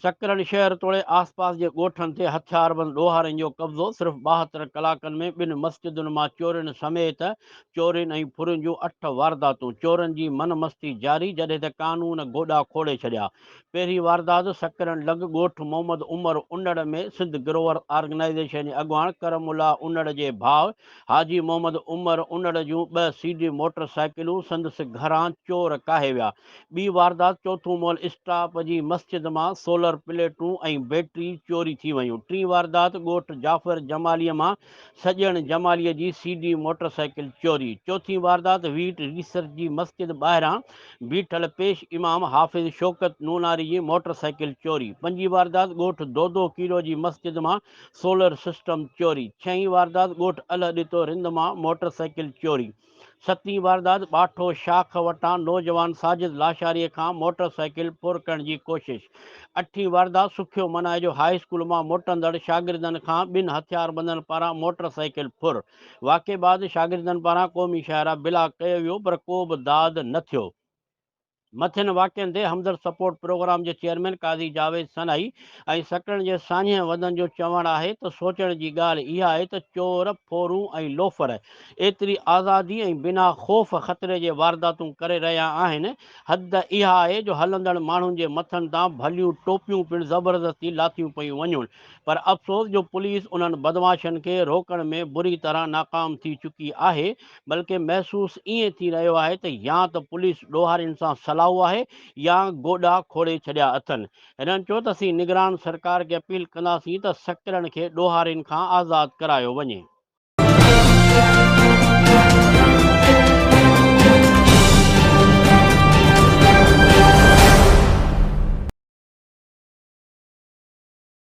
سڪرنڊ شهر توڙي آسپاس جي ڳوٺن تي هٿياربند ڏوهارين جو قبضو، صرف 72 ڪلاڪن ۾ ٻن مسجدن مان چورين سميت چورين ۽ ڦرين جون اٺ وارداتون، چورن جي من مستي جاري، جڏهن ته قانون گوڏا کوڙي ڇڏيا. پهرين واردات سڪرنڊ لڳ ڳوٺ محمد عمر انڙ ۾ سنڌ گروور آرگنائيزيشن جي اڳواڻ ڪرم الله انڙ جي ڀاء حاجي محمد عمر انڙ جون ٻه سي ڊي موٽر سائيڪلون سندس گهران چور ڪاهي ويا. ٻي واردات چوٿون مول اسٽاپ جي مسجد مان سولر پليٽون ۽ بيٽري چوري ٿي ويون. ٽين واردات ڳوٺ جعفر جمالي مان سڄڻ جمالي جي سي ڊي موٽر سائيڪل چوري. چوٿين واردات ويٽ ريسرچ جي مسجد ٻاهران بيٺل پيش امام حافظ شوڪت نوناري جي موٽر سائيڪل چوري. پنجين واردات ڳوٺ دودو ڪيريو جي مسجد مان سولر سسٽم چوري. ڇهين واردات ڳوٺ الهڏتو رند مان موٽر سائيڪل چوري. ستين واردات ٻاٺو شاخ وٽان نوجوان ساجد لاشاري کان موٽر سائيڪل ڦر ڪرڻ جي ڪوشش، اٺين واردات سکيو منائجو هاء اسڪول مان موٽندڙ شاگردن کان ٻن هٿياربندن پاران موٽر سائيڪل ڦر، واقعي بعد شاگردن پاران قومي شاهراهه بلاڪ ڪيو ويو پر ڪو به داد نه ٿيو. مٿين واقعن تي همدرد سپورٽ پروگرام جي چيئرمين قاضي جاويد سنائي ۽ سڪرنڊ جي ساڃهه وندن جو چوڻ آهي ته سوچڻ جي ڳالهه اها آهي ته چور، ڦورون ۽ لوفر ايتري آزادي ۽ بنا خوف خطري جي وارداتون ڪري رهيا آهن، حد اها آهي جو هلندڙ ماڻهن جي مٿن تان ڀليون ٽوپيون پڻ زبردستي لاٿيون پيون وڃن پر افسوس جو پوليس انهن بدمعاشن کي روڪڻ ۾ بري طرح ناڪام ٿي چڪي آهي. بلڪه محسوس ائين ٿي رهيو آهي ته يا ته پوليس ڏوهارين سان صلاحو آهي يا گوڏا کوڙي ڇڏيا اٿن. هنن چيو ته اسين نگران سرڪار کي اپيل ڪنداسين ته سڪرنڊ کي ڏوهارين کان آزاد ڪرايو وڃي.